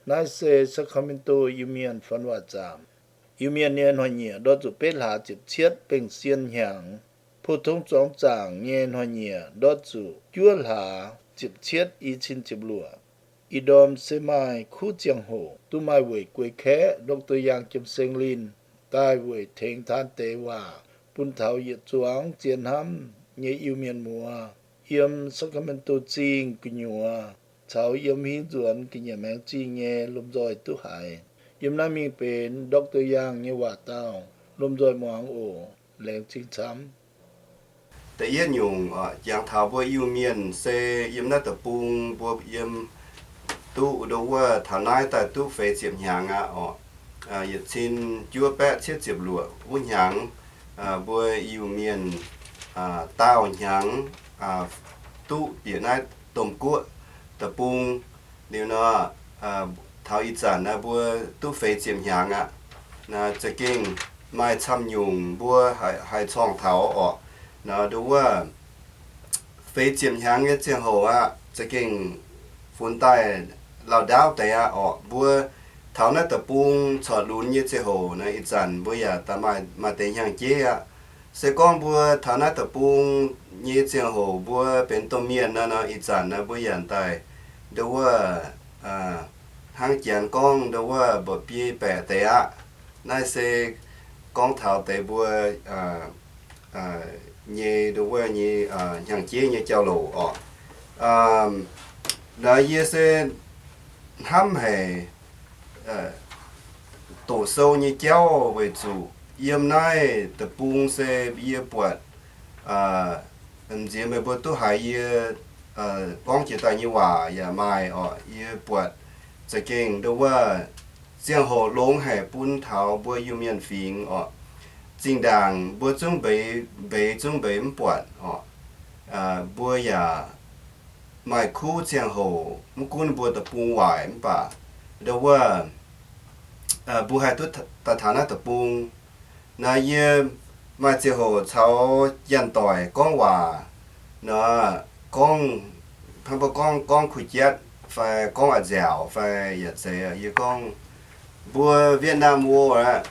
Naaiv se Sacramento Iu-Mienh Fun Waac Zaamc. Iu-Mienh nyei hnoi-nyieqc ndortv zuqc betv hlaax ziepc cietv bengh sien hnyangx. Pu-tong zuangx zaangc nyei hnoi-nyieqc ndortv zuqc juov hlaax ziepc cietv i cin ziepc luoqc. Ih ndorm se maaih kuv ziangh hoc duqv maaih weic guei kaeqv Doctor Yaangh Jiem Seng Linh daaih weic tengx taan deix waac bun taux yietc zuangx zien hnamv nyei Iu-Mienh muoz yiem Sacramento Zingh gu'nyuoz caux yiem hiuv nzuonx ga'nyiec maengx zingh nyei lomh nzoih duqv haiz. Yiem naaiv mingh benx Doctor Yaangh nyei waac dauh lomh nzoih muangx oc. Laengz zingh camv. Da'yietv nyungc, jangx taux mbuo Iu-Mienh se yiem naaiv deic-bung mbuo yiem duqv ndo wuov taux naaiv daaih duqv feix ziepc hnyangx aqv orqc. Yietc cin juov baeqv cietv ziepc luoqc wuov hnyangx, mbuo Iu-Mienh daauh hnyangx duqv bieqc naaiv domh guoqv deic-bung. Liuz nor, taux ih zanc naaiv mbuo duqv feix ziepc hnyangx aqv. Naaiv za'gengh maaih camv nyungc mbuo haih corngh taux orqc. Naaiv ndo wuov feix ziepc hnyangx nyei ziangh hoc aqv, za'gengh funx daaih lauh ndaauv deix aqv orqc. Mbuo taux naaiv deic-bung corc lunx nyei ziangh hoc naaiv, ih zanc mbuo yaac daaih maaih deix hnyangx-jeiv aqv. Se gorngv mbuo taux naaiv deic-bung nyei ziangh hoc mbuo benx domh mienh naaiv nor, ih zanc naaiv mbuo yaac daaih ndo wuov hnangv Janx gorngv ndo wuov mba'biei baeqc deix aqv. Naaiv se gorngv taux deix mbuo nyei ndo wuov nyei hnyangx-jeiv nyei jauv-louc orqc. Naaiv yie se hnamv haic doqc sou nyei jauv weic zuqc yiem naaiv deic-bung se yie buatc, m'nziex meih mbuo duqv haiz yie gorngv jiex daaih nyei waac yaac maaih orqc. Yie buatc za'gengh ndo wuov ziangh hoc longx haic bun taux mbuo Iu-Mienh fingx orqc. Zinh ndaangc mbuo zungv mbeix, mbeix zungv mbeix mv buatc orqc. Mbuo yaac maaih kuv ziangh hoc mv gunv mbuo deic-bung waaic mv baac ndo wuov mbuo haih duqv daaih taux naaiv deic-bung. Naaiv yie maaih ziangh hoc caux janx-doic gorngv waac nor, gorngv, hnangv mbuo gorngv, gorngv kuh jatv fai gorngv a'nziaauc fai yaac zeiz, yie gorngv mbuo Vietnam wuov aqv,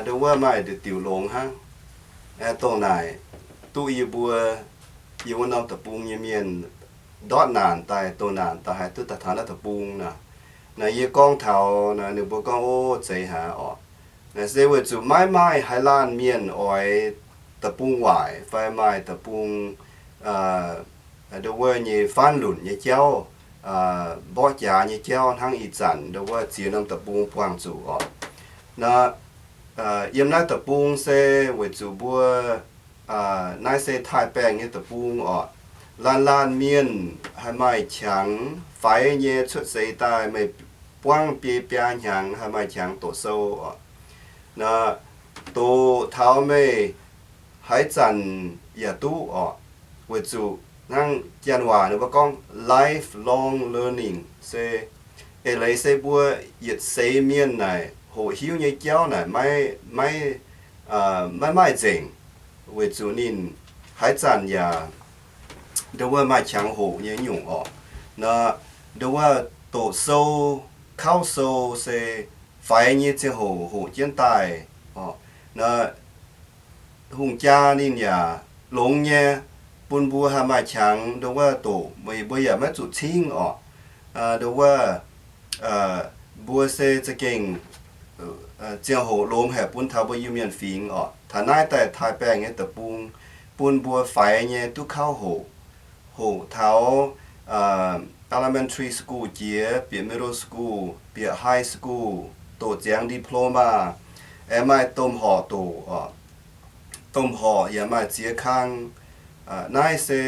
ndo wuov maaih diuc longx hnangv. Dongh naaic duqv yie mbuo, yie wuov norm deic-bung nyei mienh ndortv naanc daaih, dongh naanc daaih haih duqv daaih taux naaiv deic-bung nor. Naaiv yie gorngv taux naaiv ninh mbuo gorngv, o, zeiz haic orqc. Naaiv se weic zuqc maiv maaih haaix laanh mienh oix deic-bung waaic fai maaih deic-bung ndo wuov nyei faanv lunc nyei jauv, mborqv jaax nyei jauv hnangv ih zanc ndo wuov ziex norm deic-bung buangh zuqc orqc. Naaiv yiem naaiv deic-bung se weic zuqc mbuo naaiv se taaih-baengh nyei deic-bung orqc. Laanh laanh mienh haih maaih qangx faix nyei cuotv seix daaih, meih buangv biei biaa hnyangx haih maaih qangx doqc sou orqc. Naaiv doqc taux meih haaix zanc yaac duqv orqc. Weic zuqc hnangv janx waac ninh mbuo gorngv lifelong learning se eix leiz se mbuo yietc seix mienh naaic hoqc hiuv nyei jauv naaic maiv, maiv maaih nzengc, weic zuqc ninh haaix zanc yaac ndo wuov maaih qangx hoqc nyei nyungc orqc. Naaiv ndo wuov doqc sou, kauv sou se faix nyei ziangh hoc hoqc jienv daaih orqc. Naaiv hungh jaa ninh yaac longx nyei, bun mbuo haih maaih qangx ndo wuov doqc, meih mbuo yaac maiv zuqc cingv orqc. Ndo wuov mbuo se za'gengh ziangh hoc longx haic bun taux mbuo Iu-Mienh fingx orqc. Taux naaiv daaih taaih-baengh nyei deic-bung bun mbuo faix nyei duqv kauv hoqc, hoqc taux elementary school jiex, bieqc middle school, bieqc high school, doqc ziangx diploma, aengx maaih domh horqc doqc orqc. Domh horqc yaac maaih ziex kang. Naaiv se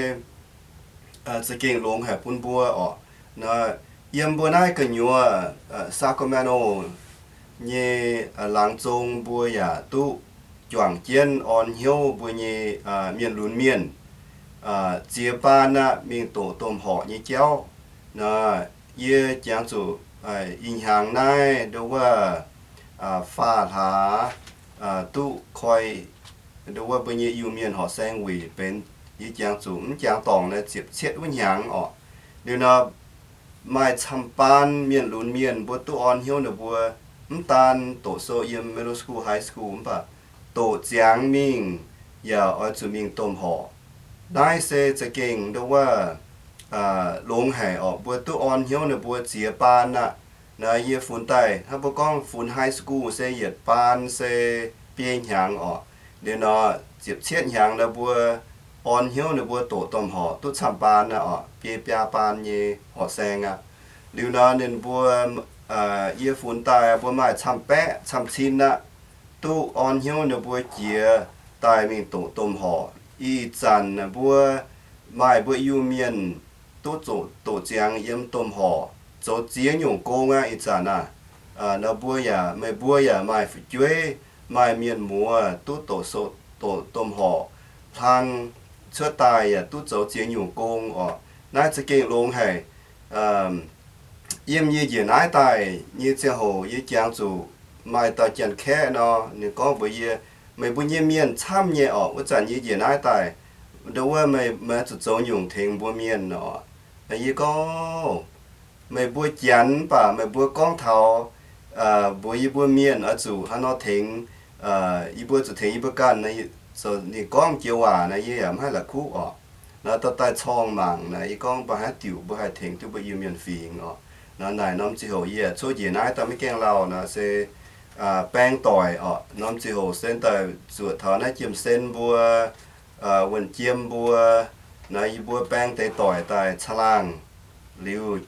za'gengh longx haic bun mbuo orqc. Naaiv yiem mbuo naaiv gu'nyuoz Sacramento nyei laangz zong mbuo yaac duqv juangc jienv orn hnyouv mbuo nyei mienh lunx mienh ziex baan aqv mingh doqc domh horqc nyei jauv. Naaiv yie jangx zuqc ih hnyangx naaiv ndo wuov faah hlaax duqv koi ndo wuov mbuo nyei Iu-Mienh horqc saeng wuic benx, yie jangx zuqc mv jangx dorngc naaiv ziepc cietv wuov hnyangx orqc. Liuz nor, maaih camv-baan mienh lunx mienh mbuo duqv orn hnyouv ninh mbuo, mv daan doqc sou yiem middle school, high school, mv baac doqc ziangx mingh yaac oix zuqc mingh domh horqc. Naaiv se za'gengh nduov wuov longx haic orqc. Mbuo duqv orn hnyouv ninh mbuo ziex baan aqv. Naaiv yie funx daaih hnangv mbuo gorngv funx high school se yietc baan se biei hnyangx orqc. Liuz nor ziepc cietv hnyangx nor mbuo orn hnyouv ninh mbuo doqc domh horqc duqv camv-baan aqv orqc, biei biaa baan nyei horqc saeng aqv. Liuz nor ninh mbuo, yie funx daaih mbuo maaih camv-baeqv camv-cin aqv, duqv orn hnyouv ninh mbuo jiex daaih mingh doqc domh horqc. Ih zanc mbuo maaih mbuo Iu-Mienh duqv zoqc doqc ziangx yiem domh horqc zoux ziex nyungc gong aqv. Ih zanc aah, nor mbuo yaac, meih mbuo yaac maaih fu'jueiv, maaih mienh muoz duqv doqc, doqc domh horqc hlang cuotv daaih yaac duqv zoux ziex nyungc gong orqc. Naaiv za'gengh longx haic. Yiem yie njiec naaiv daaih nyei ziangh hoc yie jangx zuqc maaih dauh Janx-Kaeqv nor, ninh gorngv mbuox yie, meih mbuo nyei mienh camv nyei orqc. Wuov zanc yie njiec naaiv daaih, nduov wuov meih, meih oix zuqc zoux nyungc tengx mbuo mienh orqc. Yie gorngv, meih mbuo Janx mv baac meih mbuo gorngv taux mbuox yie mbuo mienh oix zuqc haaix nor tengx, yie mbuo zuqc tengx yie mbuo ganh. Ninh gorngv jiex waac naaiv yie yaac maiv haih la'kuqv orqc. Naaiv dauh daaih corngh mangc naaiv yie gorngv mbuo haaix diuc mbuo haih tengx duqv mbuo Iu-Mienh fingx orqc. Naaiv naaic norm ziangh hoc yie yaac cuotv njiec naaiv daaih maiv gaengh lauh naaiv se baeng doic orqc. Norm ziangh hoc se daaih zuoqc taux naaiv Jiem-Sen mbuo, Wuonh Jiem mbuo, naaiv yie mbuo baeng deix doic daaih caangh laangh liuz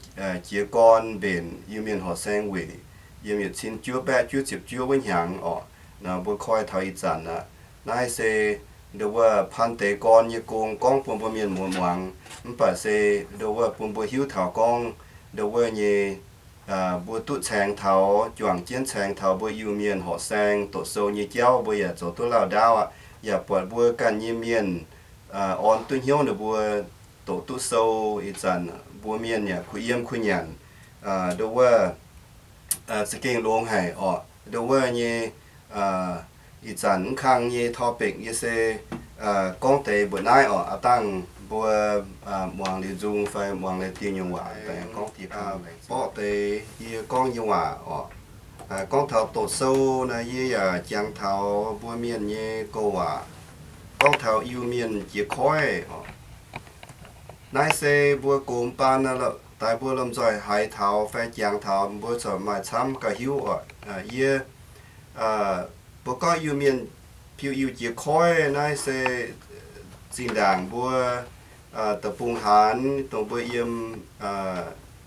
jiez gorn mbenc Iu-Mienh horqc saeng weic yiem yietc cin juov baeqv juov ziepc juov wuov hnyangx orqc. Naaiv mbuo koi taux ih zanc aqv. Naaiv se nduov wuov paan deix gorn nyei gong gorngv bun mbuo mienh muoz muangx, mv baac se nduov wuov bun mbuo hiuv taux gorngv nduov wuov nyei mbuo duqv caengx taux, juangc jienv caengx taux mbuo Iu-Mienh horqc saeng doqc sou nyei jauv, mbuo yaac zoux duqv lauh ndaauv aqv. Yaac buatc mbuo ganh nyei mienh orn duqv hnyouv ninh mbuo doqc duqv sou. Ih zanc mbuo mienh yaac kuh yiem kuh nyanc, nduov wuov za'gengh longx haic orqc. Nduov wuov nyei ih zanc mv kang nyei topic yie se gorngv deix mbuoqc naaiv orqc. Aav dangh mbuo muangx liuz nzung fai muangx liuz dieh nyungc waac daaih gorngv dieh kang. Borqv deix yie gorngv nyei waac orqc. Gorngv taux doqc sou naaiv yie yaac jangx taux mbuo mienh nyei gouv waac, gorngv taux Iu-Mienh jiex koiv orqc. Naaiv se mbuo gox baan daaih mbuo lomh nzoih haiz taux fai jangx taux mbuo corc maaih camv gauh hiuv orqc. Yie mbuo gorngv Iu-Mienh piu Iu jiex koiv naaiv se zinh ndaangc mbuo deic-bung haanz dongh mbuo yiem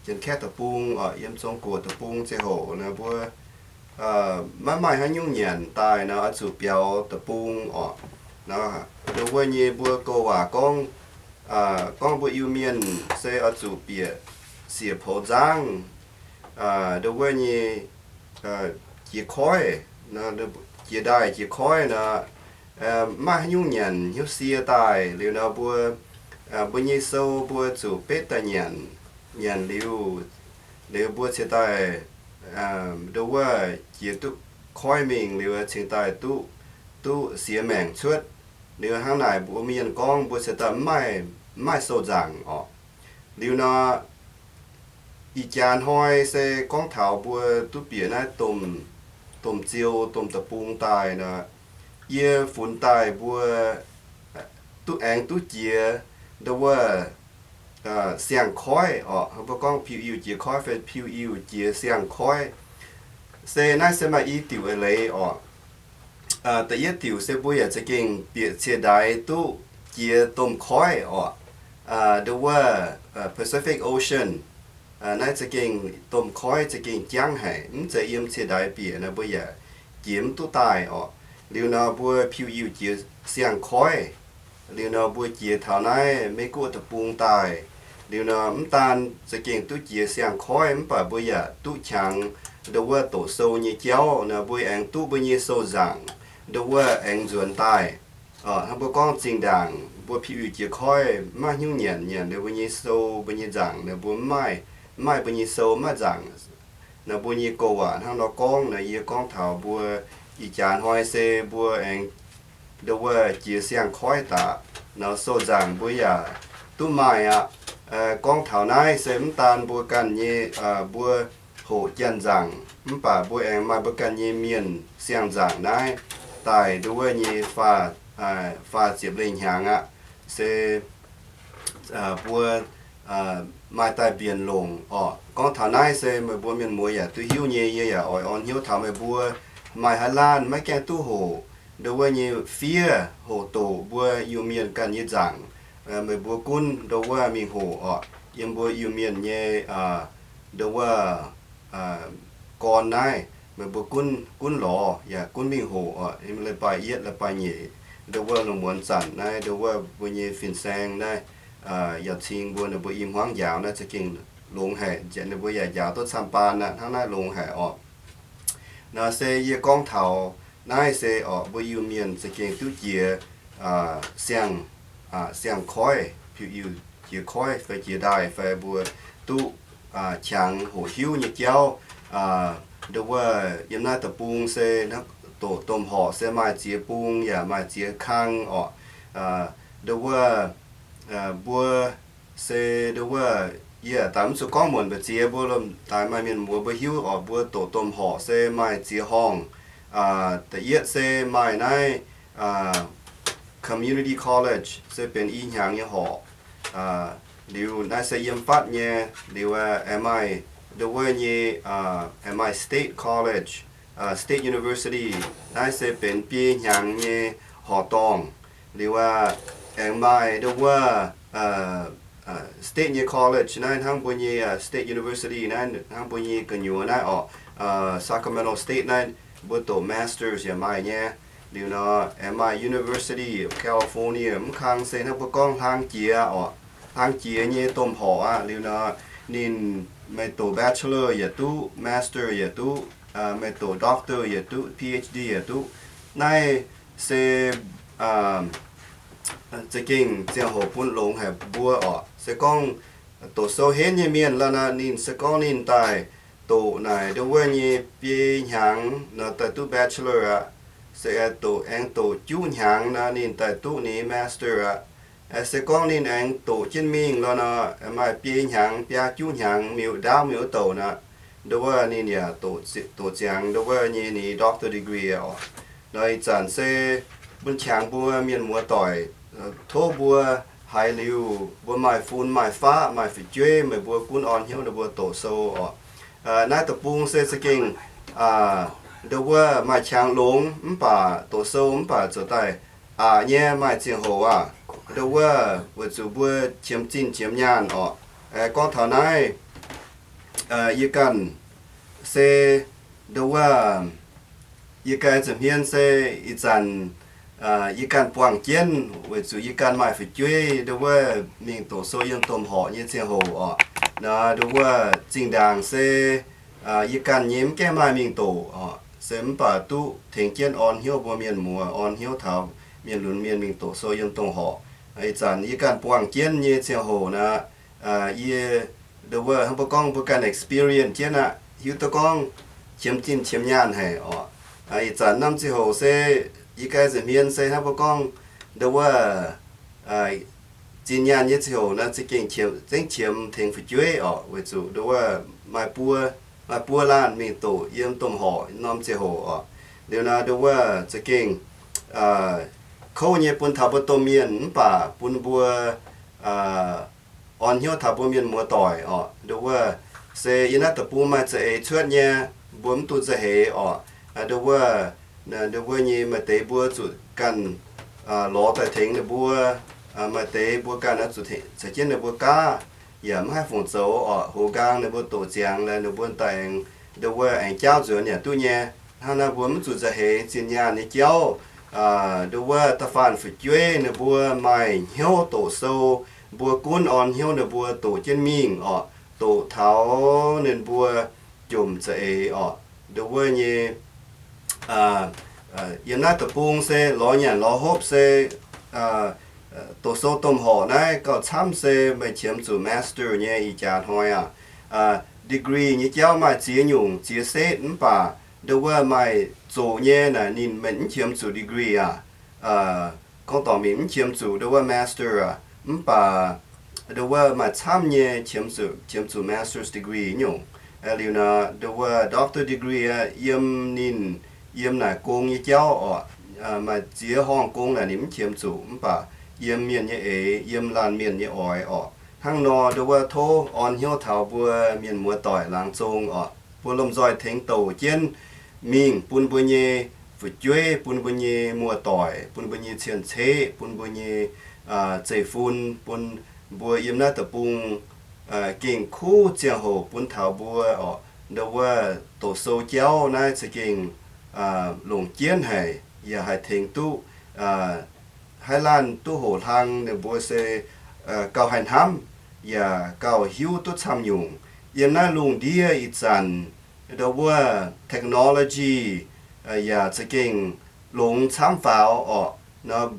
Janx-Kaeqv deic-bung orqc, yiem Zong-Guoqv deic-bung ziangh hoc naaiv mbuo maiv maaih haaix nyungc nyanc daaih nor oix zuqc biaux deic-bung orqc. Nduov wuov nyei mbuo gouv waac gorngv, gorngv mbuo Iu-Mienh se oix zuqc bieqc siec poux nzangv, nduov wuov nyei jiex koiv, jiex ndaaih jiex koiv nor, maiv maaih haaix nyungc nyanc hnyouv sie daaih. Liuz nor mbuo, mbuo nyei sou mbuo zuqc betv daaih nyanc. Nyanc liuz, liuz mbuo cingx daaih nduov wuov jiex duqv koiv mingh liuz cingx daaih duqv, duqv siex maengc cuotv. Liuz hnangv naaic mbuo mienh gorngv mbuo cingx daaih maiv maaih sou nzaangc orqc. Liuz nor, ih jaax hnoi se gorngv taux mbuo duqv bieqc naaiv domh, domh ziou, domh deic-bung daaih nor, yie funx daaih mbuo duqv aengx duqv jiex nduov wuov siang-koiv orqc. Mbuo gorngv piu-iu jiex koiv fai piu-iu jiex siang-koiv. Se naaiv se maaih i diuc eix leiz orqc. Da'yietv diuc se mbuo yaac za'gengh bieqc cie-ndaix duqv jiex domh koiv orqc. Nduov wuov Pacific Ocean, naaiv za'gengh domh koiv za'gengh jangv haic, mv zeiz yiem cie-ndaix bieqc nor mbuo yaac jiex mv duqv daaih orqc. Liuz nor mbuo piu-iu jiex siang-koiv. Liuz nor mbuo jiex taux naaiv Meiv-Guoqv deic-bung daaih. Liuz nor mv daan za'gengh duqv jiex siang-koiv mv baac mbuo yaac duqv qangx nduov wuov doqc sou nyei jauv nor mbuo aengx duqv mbuo nyei sou nzaangc nduov wuov aengx nzuonx daaih. Hnangv mbuo gorngv zinh ndaangc mbuo piu-iu jiex koiv maiv hnyouv nyanc, nyanc liuz mbuo nyei sou mbuo nyei nzaangc nor mbuo mv maaih, mv maaih mbuo nyei sou maiv nzaangc. Nor mbuo nyei gouv waac hnangv nor gorngv nor yie gorngv taux mbuo ih jaax hnoi se mbuo aengx nduov wuov jiex siang-koiv daaih nor sou nzaangc mbuo yaac duqv maaih aqv. Gorngv taux naaiv se mv daan mbuo ganh nyei, mbuo hoqc janx-nzaangc, mv baac mbuo aengx maaih mbuo ganh nyei mienh siang-nzaangc naaiv daaih nduov wuov nyei faah, faah ziepc lengh hnyangx aqv. Se mbuo maaih daaih mbienc longc orqc. Gorngv taux naaiv se meih mbuo mienh muoz yaac duqv hiuv nyei. Yie yaac oix orn hnyouv taux meih mbuo maaih haaix laanh maiv gaengh duqv hoqc nduov wuov nyei fiev, hoqc doqc mbuo Iu-Mienh ganh nyei nzaangc, meih mbuo gunv nduov wuov mingh hoqc orqc. Yiem mbuo Iu-Mienh nyei nduov wuov gorn naaiv, meih mbuo gunv, gunv lorz yaac gunv mingh hoqc orqc. Leiz-baaix yietv, leiz-baaix nyeic, nduov wuov lungh muonz zanc naaiv, nduov wuov mbuo nyei fin-saeng naaiv, yaac cing mbuo ninh mbuo i hmuangv njaaux naaiv za'gengh longx haic. Ninh mbuo yaac njaaux duqv camv-baan aqv, hnangv naaiv longx haic orqc. Naaiv se yie gorngv taux naaiv se orqc, mbuo Iu-Mienh za'gengh duqv jiex siang, siang-koiv, jiex koiv fai jiex ndaaih fai mbuo duqv qangx hoqc hiuv nyei jauv. Nduov wuov yiem naaiv deic-bung se doqc domh horqc se maaih ziex bung yaac maaih ziex kang orqc. Nduov wuov mbuo se nduov wuov, yie daaih mv zuqc gorngv muonc mbu'ziex, mbuo lomh daaih maaih mienh muoz mbuo hiuv orqc. Mbuo doqc domh horqc se maaih ziex horngh. Da'yietv se maaih naaiv community college se benx i hnyangx nyei horqc. Liuz naaiv se yiem fatv nyei. Liuz aengx maaih nduov wuov nyei, aengx maaih state college, state university, naaiv se benx biei hnyangx nyei horqc dorngh. Liuz aengx maaih nduov wuov state nyei college naaiv hnangv mbuo nyei state university naaiv hnangv mbuo nyei gu'nyuoz naaiv orqc, Sacramento State naaiv, mbuo doqc masters yaac maaih nyei. Liuz nor aengx maaih University of California, mv kang se hnangv mbuo gorngv hlang jiex orqc, hlang jiex nyei domh horqc aqv. Liuz nor ninh meih doqc bachelor yaac duqv, master yaac duqv, meih doqc doctor yaac duqv, Ph.D. yaac duqv. Naaiv se za'gengh ziangh hoc bun longx haic mbuo orqc. Se gorngv doqc sou henv nyei mienh lorqc nor, ninh se gorngv ninh daaih doqc naaic nduov wuov nyei biei hnyangx nor daaih duqv bachelor aqv. Se doqc, aengx doqc juqv hnyangx nor ninh daaih duqv ninh master aqv. Se gorngv ninh aengx doqc jienv mingh lorqc nor, maaih biei hnyangx, biaa juqv hnyangx, miuc ndaauv miuc wuov douc nor, nduov wuov ninh yaac doqc ziangx nduov wuov nyei ninh doctor degree orqc. Nor ih zanc se bun qangx mbuo mienh muoz doic, tov mbuo haiz liuz mbuo maaih fun maaih faqv maaih fu'jueiv, meih mbuo gunv orn hnyouv ninh mbuo doqc sou orqc. Naaiv deic-bung se za'gengh nduov wuov maaih qangx longx mv baac doqc sou mv baac zoux daaih aqc nyei maaih ziangh hoc aqv. Nduov wuov weic zuqc mbuo qiemx zinh qiemx nyaanh orqc. Gorngv taux naaiv, yie ganh se nduov wuov, yie ganh zuqc hmien se ih zanc yie ganh buangh jienv weic zuqc yie ganh maaih fu'jueiv nduov wuov mingh doqc sou yiem domh horqc nyei ziangh hoc orqc. Nor nduov wuov zinh ndaangc se yie ganh nyei mv gaengh maaih mingh doqc orqc, se mv baac duqv tengx jienv orn hnyouv mbuo mienh muoz, orn hnyouv taux mienh lunx mienh mingh doqc sou yiem domh horqc. Ih zanc yie ganh buangh jienv nyei ziangh hoc nor, yie nduov wuov hnangv mbuo gorngv mbuo ganh experience jienv aqv, hiuv duqv gorngv qiemx zinh qiemx nyaanh haic orqc. Ih zanc norm ziangh hoc se yie ganh zuqc hmien se hnangv mbuo gorngv nduov wuov zinh nyaanh nyei ziangh hoc nor za'gengh zengv qiemx tengx fu'jueiv orqc, weic zuqc nduov wuov maaih buo, maaih buo laanh mingh doqc yiem domh horqc norm ziangh hoc orqc. Liuz nor nduov wuov za'gengh kouv nyei bun taux mbuo domh mienh mv baac bun mbuo orn hnyouv taux mbuo mienh muoz doic orqc. Nduov wuov se yiem naaiv deic-bung maaih za'eix cuotv nyei, mbuo mv dungx za'eix orqc. Nduov wuov, nduov wuov nyei maaih deix mbuo zuqc ganh lorz daaih tengx ninh mbuo. Maaih deix mbuo ganh zuqc caux jienv ninh mbuo gaav, yaac mv haih fungc zoux orqc. Hoz nqaang ninh mbuo doqc ziangx laaix ninh mbuo daaih aengx nduov wuov aengx jaauv nzuonx yaac duqv nyei. Hnangv naaiv mbuo mv zuqc za'eix zinh nyaanh nyei jauv. Nduov wuov da'faanh fu'jueiv ninh mbuo maaih hnyouv doqc sou, mbuo gunv orn hnyouv ninh mbuo doqc jienv mingh orqc, doqc taux ninh mbuo jomc za'eix orqc. Nduov wuov nyei yiem naaiv deic-bung se lorz nyanc lorz hopv se doqc sou domh horqc naaiv gauh camv se meih qiemx zuqc master nyei ih jaax hnoi aqv. Degree nyei jauv maaih ziex nyungc ziex setv mv baac nduov wuov maaih zoqc nyei naaic ninh maiv qiemx zuqc degree aqv. Gorngv dorngc mingh mv qiemx zuqc nduov wuov master aqv, mv baac Ndau wuov maaih camv nyei qiemx zuqc, qiemx zuqc master's degree nyungc. Liuz nor, ndau wuov doctor degree yiem ninh, yiem naaic gong nyei jauv oc. Maaih ziex horngh gong naaic ninh mv qiemx zuqc, mv baac yiem mienh nyei eix, yiem laanh mienh nyei oix oc. Hnangv nor, ndau wuov tov orn hnyouv taux mbuo mienh muoz-doic laangz zong oc. Mbuo lomh nzoih tengx douc jienv mingh bun mbuo nyei fu'jueiv, bun mbuo nyei muoz-doic, bun mbuo nyei cien-ceqv, bun mbuo nyei zeiv-fun, bun mbuo yiem naaiv deic-bung gengh kuv ziangh hoc bun taux mbuo oc. Ndau wuov doqc sou jauv naaiv za'gengh longc jienv haic, yaac haih tengx duqv haaix laanh duqv hoqc hlang, ninh mbuo se gauh haih hnamv, yaac gauh hiuv duqv camv nyungc. Yiem naaiv lungh ndiev ih zanc, ndau wuov technology yaac za'gengh longx camv faaux oc. Nor,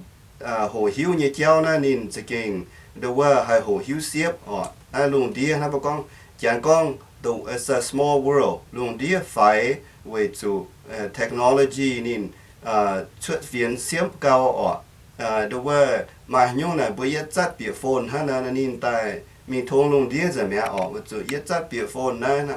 hoqc hiuv nyei jauv naaiv ninh za'gengh ndau wuov haih hoqc hiuv siepv oc. Naaiv lungh ndiev naaiv mbuo gorngv, Janx gorngv, the, it's a small world. Lungh ndiev faix weic zuqc technology ninh cuotv fienx siepv gau oc. Ndau wuov maaih haaix nyungc naaic mbuo yietv zatv bieqc phone hnangv naaiv, ninh daaih mingh tong lungh ndiev nzengc mi'aqv oc. Weic zuqc yietv zatv bieqc phone naaiv,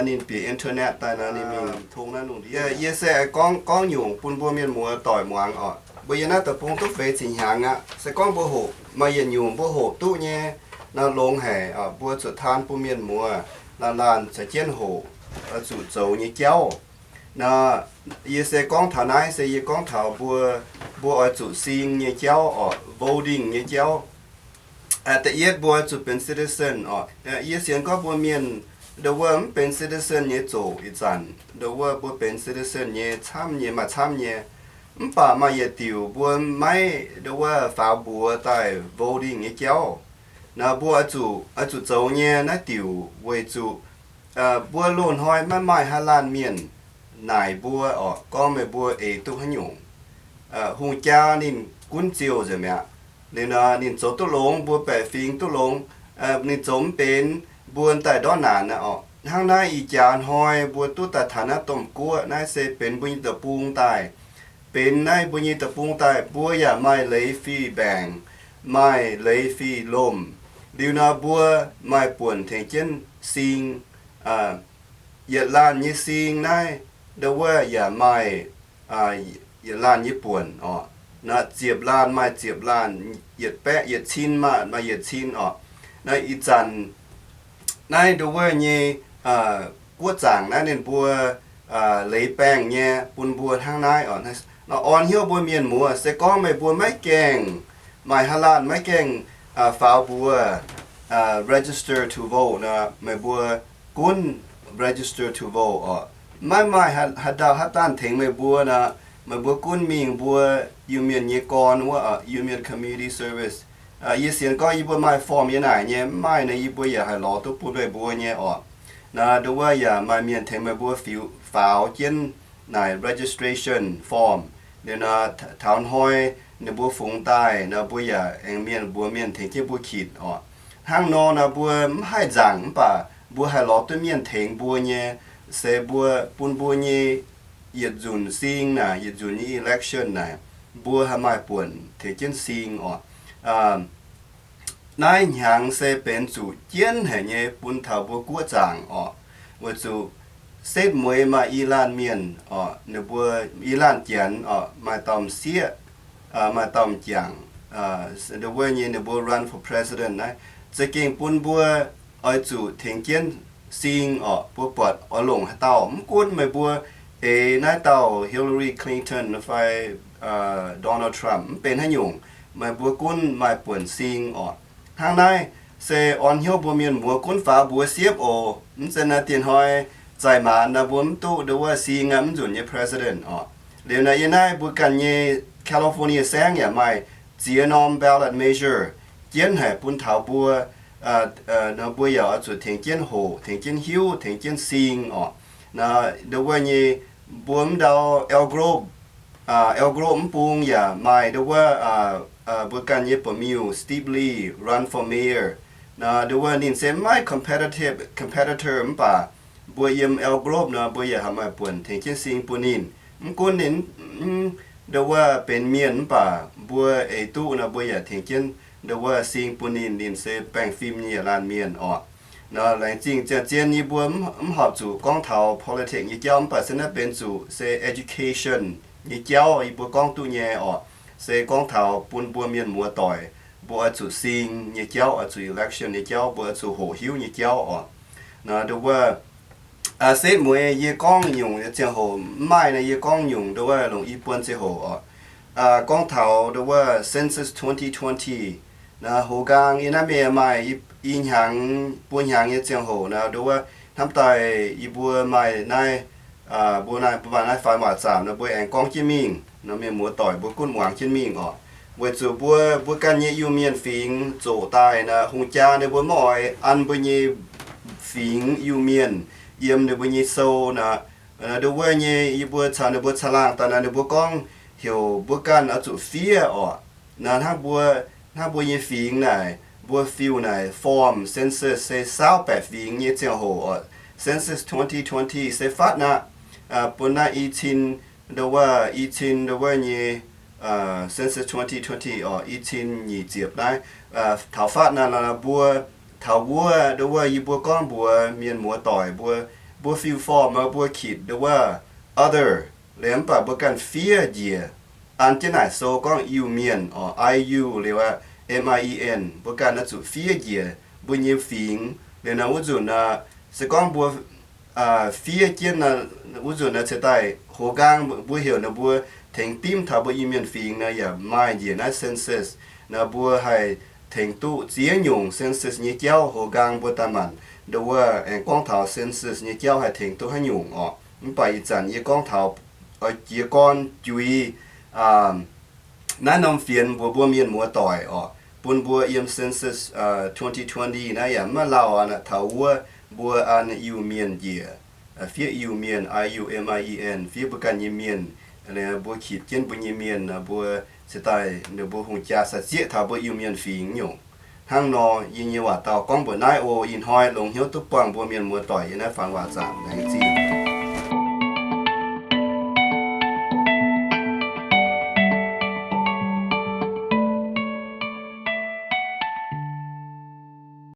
ninh bieqc internet daaih nor, ninh mingh tong naaiv lungh ndiev. Yie se gorngv, gorngv nyungc bun mbuo mienh muoz doic muangx oc. Mbuo yiem naaiv deic-bung duqv feix ziepc hnyangx aqv. Se gorngv mbuo hoqc maaih yietc nyungc mbuo hoqc duqv nyei, nor longx haic oc. Mbuo zuqc taan bun mienh muoz laanh laanh caux jienv hoqc zuqc zoux nyei jauv. Nor, yie se gorngv taux naaiv se yie gorngv taux mbuo, mbuo oix zuqc sing nyei jauv oc, voting nyei jauv. Da'yietv mbuo oix zuqc benx citizen oc. Yie sienx gorngv mbuo mienh ndau wuov mv benx citizen nyei zoqc ih zanc. Ndau wuov mbuo benx citizen nyei camv nyei, maaih camv nyei. Mv baac maaih yietc diuc mbuo maiv ndau wuov faaux mbuox daaih voting nyei jauv. Nor mbuo oix zuqc, oix zuqc zoux nyei naaiv diuc weic zuqc mbuo loz-hnoi maiv maaih haaix laanh mienh naaic mbuo oc, gorngv meih mbuo eix duqv haaix nyungc. Hungh jaa ninh gunv ziouh nzengc mi'aqv. Liuz nor ninh zoux duqv longx, mbuo baeqc fingx duqv longx. Ninh zoux mv benx, mbuo daaih ndortv naanc aqv oc. Hnangv naaiv ih jaax hnoi mbuo duqv daaih taux naaiv domh guoqv naaiv se benx mbuo nyei deic-bung daaih. Benx naaiv mbuo nyei deic-bung daaih, mbuo yaac maaih leiz fih mbaengc, maaih leiz fih lomh. Liuz nor mbuo maaih buonc tengx jienv sing. Yietc laanh nyei sing naaiv, ndau wuov yaac maaih yietc laanh nyei buonc oc. Naaiv ziepc laanh maaih ziepc laanh, yietc baeqv, yietc cin maaih, maaih yietc cin oc. Naaiv ih zanc naaiv ndau wuov nyei guoqv zaangc naaiv ninh mbuo leiz baengh nyei bun mbuo hnangv naaiv oc. Nor orn hnyouv mbuo mienh muoz, se gorngv meih mbuo maiv gaengh, maaih haaix laanh maiv gaengh faaux mbuox register to vote nor, meih mbuo gunv register to vote oc. Maiv maaih haaix dauh haaix dauh tengx meih mbuo nor, meih mbuo gunv mingh mbuo Iu-Mienh nyei gorn wuov, Iu-Mienh Community Service. Yie sienx gorngv yie mbuo maaih form yiem naaic nyei, mv maaih nor yie mbuo yaac haih lorz duqv bun meih mbuo nyei oc. Nor ndau wuov yaac maaih mienh tengx meih mbuo faaux jienv naaic registration form. Liuz nor taux hnoi ninh mbuo fungx daaih nor mbuo yaac aengx mienh mbuox mienh tengx jienv mbuo kitc oc. Hnangv nor nor mbuo mv haih nzaangc mv baac mbuo haih lorz duqv mienh tengx mbuo nyei, se mbuo bun mbuo nyei yietc nzunc sing naaic, yietc nzunc nyei election naaic, mbuo haih maaih buonc tengx jienv sing oc. Naaiv hnyangx se benx zuqc jienv haic nyei bun taux mbuo guoqv zaangc oc. Weic zuqc setv mueiz maaih i laanh mienh oc, ninh mbuo i laanh janx oc, maaih dauh m'sieqv, maaih dauh m'jangc, ndau wuov nyei ninh mbuo run for president naaiv, za'gengh bun mbuo oix zuqc tengx jienv sing oc, mbuo buatc oix longc haaix dauh. Mv gunv meih mbuo eix naaiv dauh Hillary Clinton fai Donald Trump mv benx haaix nyungc, meih mbuo gunv maaih buonc sing oc. Hnangv naaiv se orn hnyouv mbuo mienh muoz gunv faaux mbuox siepv oc. Mv zeiz naaiv dieh hnoi zaih maanz nor mbuo mv duqv ndau wuov sing aqv, mv nzunc nyei president oc. Liuz naaiv yie naaiv mbuo ganh nyei California saengv yaac maaih ziex norm ballot measure jienv haic bun taux mbuo, nor mbuo yaac oix zuqc tengx jienv hoqc, tengx jienv hiuv, tengx jienv sing oc. Ndau wuov nyei mbuo mv ndau Elk Grove, Elk Grove mv bung yaac maaih ndau wuov mbuo ganh nyei ba'miuh Steve Lee run for mayor. Ndau wuov ninh se mv maaih competitive competitor mv baac mbuo yiem Elk Grove nor mbuo yaac haih maaih buonc tengx jienv sing bun ninh. Mv gunv ninh ndau wuov benx mienh mv baac mbuo eix duqv nor mbuo yaac tengx jienv ndo wuov sing bun ninh, ninh se baengh fim nyei yietc laanh mienh orqc. Nor laengz zingh ziangh zien yie mbuo mv, mv horpc zuqc gorngv taux politics nyei jauv, mv baac se naaiv benx zuqc se education nyei jauv yie mbuo gorngv duqv nyei orqc. Se gorngv taux bun mbuo mienh muoz-doic, mbuo oix zuqc sing nyei jauv, oix zuqc election nyei jauv, mbuo oix zuqc hoqc hiuv nyei jauv orqc. Nor ndo wuov, setv mueiz yie gorngv nyungc nyei ziangh hoc, mv maaih naaiv yie gorngv nyungc ndo wuov longc i buon ziangh hoc orqc. Gorngv taux ndo wuov census twenty twenty, naaiv hoqc nqaang yie naaiv mienh maaih i hnyangx buo hnyangx nyei ziangh hoc nor ndo wuov hnamv daaih yie mbuo maaih naaiv, mbuo maaih naaiv faan waac zaamc nor mbuo aengx gorngv jienv mingh nor mienh muoz-doic mbuo gunv muangx jienv mingh orqc. Weic zuqc mbuo, mbuo ganh nyei Iu-Mienh fingx zoqc daaih nor hungh jaa ninh mbuo maiv oix an mbuo nyei fingx Iu-Mienh yiem ninh mbuo nyei sou nor, ndo wuov nyei yie mbuo caux ninh mbuo caangh laangh daaih nor ninh mbuo gorngv heuc mbuo ganh oix zuqc fiev orqc. Nor hnangv mbuo, hnangv mbuo nyei fingx naaic mbuo fill naaic form census se saauv baeqc fingx nyei ziangh hoc orqc. Census twenty twenty se fatv naqv, bun naaiv i cin, ndo wuov i cin ndo wuov nyei census twenty twenty orqc, i cin nyic ziepc naaiv, taux fatv naaiv nor mbuo, taux wuov ndo wuov yie mbuo gorngv mbuox mienh muoz-doic mbuo, mbuo fill form nor mbuo kitc ndo wuov other liuz mv baac mbuo ganh fiev njiec an jienv naaic sou gorngv Iu-Mienh orqc, I U liuz aqv, M I E N, mbuo ganh oix zuqc fiev njiec mbuo nyei fingx. Liuz nor wuov nzunc nor, se gorngv mbuo fiev jienv nor, wuov nzunc nor ceix daaih hoqc nqaang mbuo heuc nor mbuo tengx dimv taux mbuo Iu-Mienh fingx nor yaac maaih njiec naaiv census. Nor mbuo haih tengx duqv ziex nyungc census nyei jauv hoqc nqaang mbuo daaih maanc ndo wuov aengx gorngv taux census nyei jauv haih tengx duqv haaix nyungc orqc. Mv baac ih zanc yie gorngv taux oix jiez gorn juix naaiv norm fienx mbuox mbuo mienh muoz-doic orqc, bun mbuo yiem census twenty twenty naaiv yaac maiv lauh aqv. Taux wuov mbuo an Iu-Mienh njiec, fiev Iu-Mienh, I U M I E N, fiev mbuo ganh nyei mienh, mbuo kitc jienv mbuo nyei mienh, mbuo ceix daaih ninh mbuo hungh jaa sai-sieqv taux mbuo Iu-Mienh fingx nyungc. Hnangv nor, yie nyei waac dauh gorngv mbuoqc naaiv oc. Ih hnoi longx hnyouv duqv buangh mbuo mienh muoz-doic yiem naaiv faan waac zaamc. Laengz zingh.